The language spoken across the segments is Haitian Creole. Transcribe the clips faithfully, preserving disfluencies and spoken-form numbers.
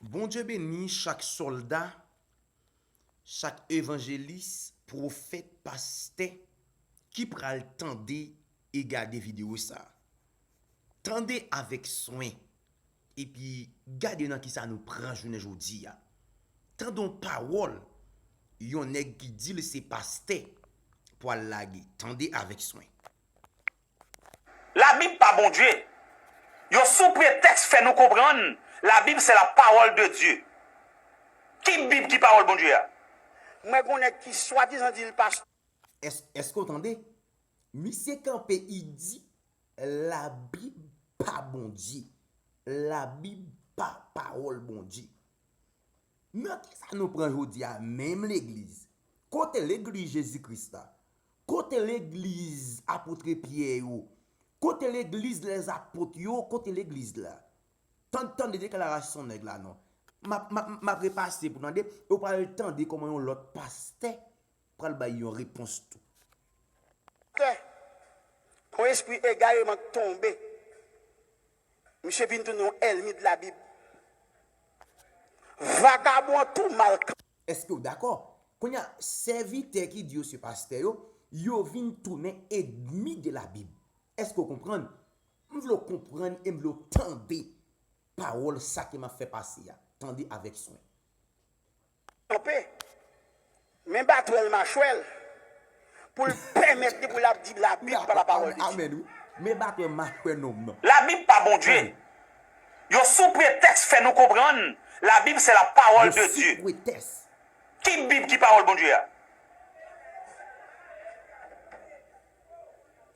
Bondye beni chak sòlda, chak evanjelis, pwofèt, pastè ki pral tande e gade videyo sa a. Tande avèk swen, epi gade nan kisa nou pran jounen jodi a. Tande yon pawòl yon nèg ki di l se pastè pral lage. Tande avèk swen. Labib pa Bondye. Yo sou pretèks fè nou konprann Labib se la parole de Dieu. Ki Bib ki pawòl Bondye a? Mwen gen yon nèg ki swadizan di l pastè. Èske w tande? Misye kanpe, i di Labib pa Bondye. Labib pa pawòl Bondye. Nan kisa nou pran jodi a menm legliz? Kote legliz Jezi Kris la? Kote legliz apotre Pyè yo? Kote legliz lèzapot yo? Kote legliz la? Tande deklarasyon nèg la non. M ap repase pou tande, e w pral tande kòman yon lòt pastè pral bay yon repons tou. Pastè, yon espri egareman k tonbe. Misye vin tounen yon ènmi de Labib. Vagabon an tou mal. Èske w dakò? Kounye a, sèvitè ki di yo se pastè yo, yo vin tounen ènmi de Labib. Èske w konprann? M vle w konprann e m vle w tande pawòl sa ke m ap fè pase a. Tande avèk swen. Kanpe, men batwèl machwèl pou l pèmèt li pou l ap di Labib pa la pawòl de Dye. Amèn wi. Men batwèl machwèl nonm nan. Labib pa Bondye. Yo sou pretèks fè nou konprann Labib se la pawòl de Dye. Ki Bib ki pawòl Bondye a?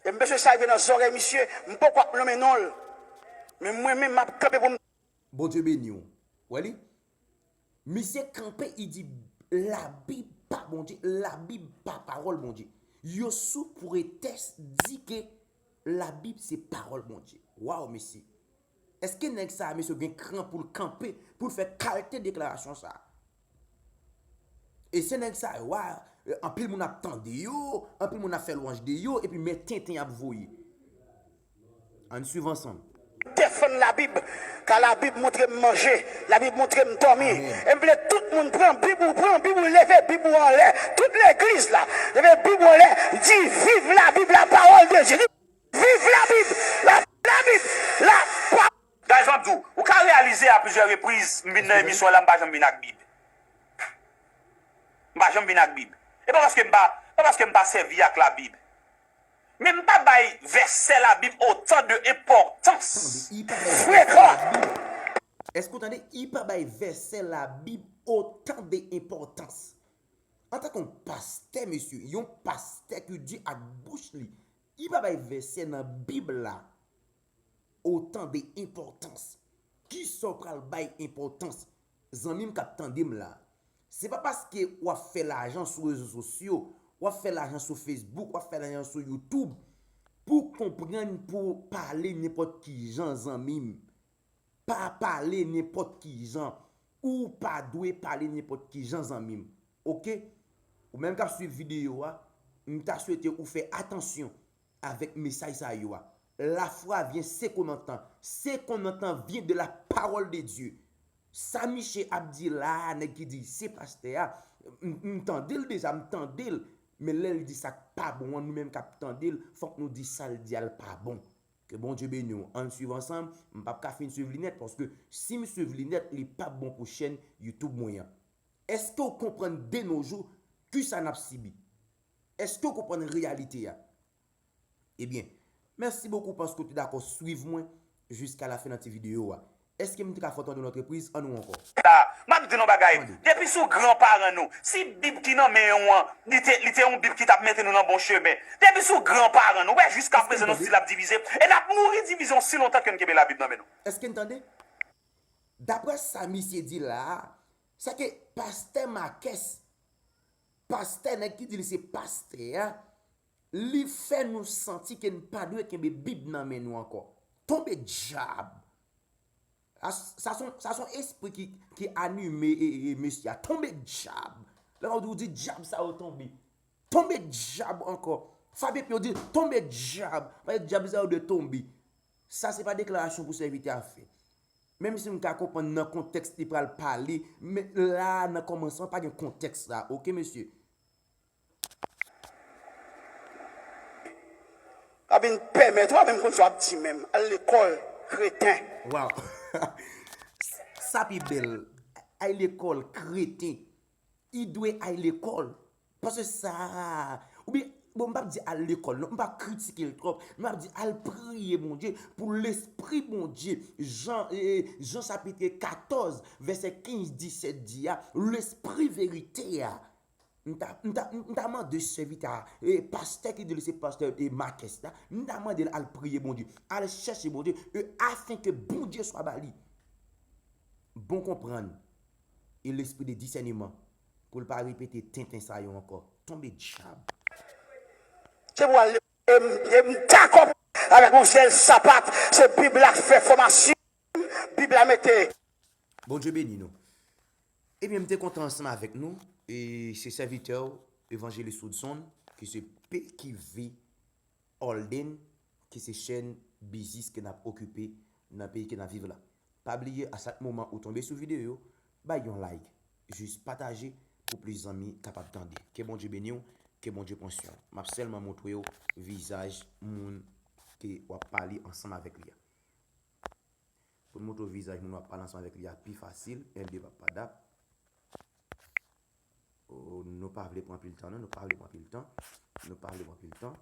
E m bezwen sa rive nan zòrèy misye, m poko ap nonmen non l. Men mwen menm m ap kanpe pou m. Bondye beni w. W wè li? Misye kanpe, i di Labib pa Bondye, Labib pa pawòl Bondye. Yo sou pretèks di ke Labib se pawòl Bondye. Waw mesye. Èske nèg sa a mesye gen kran pou l kanpe, pou l fè kalte deklarasyon sa a? E se nèg sa yo a, anpil moun ap tande yo, anpil moun ap fè lwanj de yo, epi men tenten y ap voye. Ann swiv ansanm. Defann Labib, ka Labib montre m manje, Labib montre m dòmi. E m vle tout moun pran Bib ou, pran Bib ou, leve Bib ou anlè. Tout legliz la, leve Bib ou anlè, di viv Labib, la pawòl de Dye. Viv Labib, la Labib, la pa. Guys, m ap di w, ou ka reyalize a plizyè repriz m vin nan emisyon la, m pa janm vin ak Bib. M pa janm vin ak Bib. E pa paske m pa, pa paske m pa sèvi ak Labib. Men m pa bay vèsè Labib otan de enpòtans. Frekan. Èske w tande? I pa bay vèsè Labib otan de enpòtans. Antanke yon pastè, mesye, yon pastè ki di ak bouch li, i pa bay vèsè nan Bib la otan de enpòtans. Kisa w pral bay enpòtans? Zanmi m k ap tande m la, se pa paske w ap fè lajan sou rezo sosyo, w ap fè lajan sou Facebook, w ap fè lajan sou YouTube, pou w konprann pou w pale nenpòt ki jan, zanmi m. Pa pale nenpòt ki jan. Ou pa dwe pale nenpòt ki jan, zanmi m. Oke? Ou menm k ap swiv videyo a, m ta swete ou fè atansyon avèk mesaj sa yo a. La foi vient seconde en temps. Seconde en temps vient de la parole de Dieu. Sa misye ap di la a, nèg ki di se pastè a, m tande l deja, m tande l, men lè l di sa k pa bon an, nou menm k ap tande l, fòk nou di sa l di a l pa bon. Ke Bondye beni w. Ann swiv ansanm. M p ap ka fin swiv li nèt, paske si m swiv li nèt, li p ap bon pou chèn YouTube mwen an. Èske w konprann de nos jours kisa n ap sibi? Èske w konprann reyalite a? Ebyen, mèsi bokou paske w te dakò swiv mwen jiska lafen nan ti videyo a. Èske m te ka fè w tande yon lòt repriz? Ann ou ankò. La, m ap di nou yon bagay. Depi sou gran paran nou, si Bib ki nan men w an, li te, li te yon Bib ki t ap mete nou nan bon chemen. Depi sou gran paran nou, wè jiskaprezan nou stil ap divize, e n ap mouri divize osi lontan ke n kenbe Labib nan men nou. Èske n tande? Daprè sa misye di la a, se ke pastè Makès, pastè nèg ki di li se pastè a, li fè nou santi ke n pa dwe kenbe Bib nan men nou ankò. Tonbe dyab! Sa, sa se yon, sa se yon espri ki, ki anime e, e, e mesye a. Tonbe dyab! Lè w di dyab sa yo tonbe. Tonbe dyab ankò. Frape pye w di tonbe dyab. Paske dyab sa yo dwe tonbe. Sa se pa deklarasyon pou sèvitè a fè. Menm si m ka konprann nan kontèks li pral pale, men la nan kòmansman pa gen kontèks la, oke mesye? W ap vin pèmèt, w ap menm konn sa w ap di menm. Al lekòl, kreten. Waw. Sa pi bèl. Al lekòl, kreten. Li dwe al lekòl. Paske sa, oubyen, bon, m p ap di al lekòl, non, m p ap kritike l twòp, m ap di al priye Bondye pou lespri Bondye, Jan, e, Jan chapit katòz, vèsè kenz, disèt di a, lespri verite a. M ta, m ta, m ta mande sèvitè a, e, pastè ki di li se pastè, e, Makès la, m ta mande l al priye Bondye, al chèche Bondye, e, afin ke Bondye swa ba li bon konprann e lespri de disèneman pou l pa repete tenten sa yo ankò. Tonbe dyab. Se pou al e m e m dakò avèk Monchè Sapat, se Bib la k fè fòmasyon, Bib la mete. Bondye beni nou. Ebyen, m te kontan ansanm avèk nou, e se sèvitè w, Evanjelis Woodson, ki se P Q V Holden, ki se chèn biznis ke n ap okipe nan peyi ke n ap viv la. Pa bliye, a chak moman ou tonbe sou videyo, bay yon like, jis pataje pou plis zanmi kapab tande. Ke Bondye beni w, ke Bondye pran swen w. M ap sèlman montre w vizaj moun ke w ap pale ansanm avèk li a. Pou n montre w vizaj moun w ap pale ansanm avèk li a pi fasil, en de papadap. Oh, nou pa vle pran anpil tan, non, nou pa vle pran anpil tan. Nou pa vle pran anpil tan.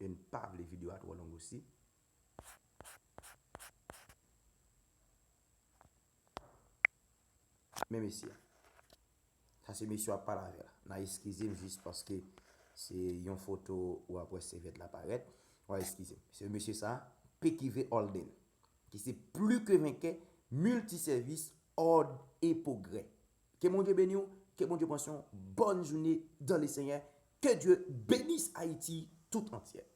E n pa vle videyo a twò long osi. Men mesye, sa se mesye w ap pale avè la. N a eskize m jis paske se yon foto w ap wè sèvyèt la parèt. W a eskize m. Se mesye sa, P Q V Holden, ki se pli ke venkè, miltisèvis, òd e pwogrè. Ke Bondye beni w, ke Bondye pran swen w. Bonne journée dans le Seigneur. Que Dieu bénisse Haïti tout entière.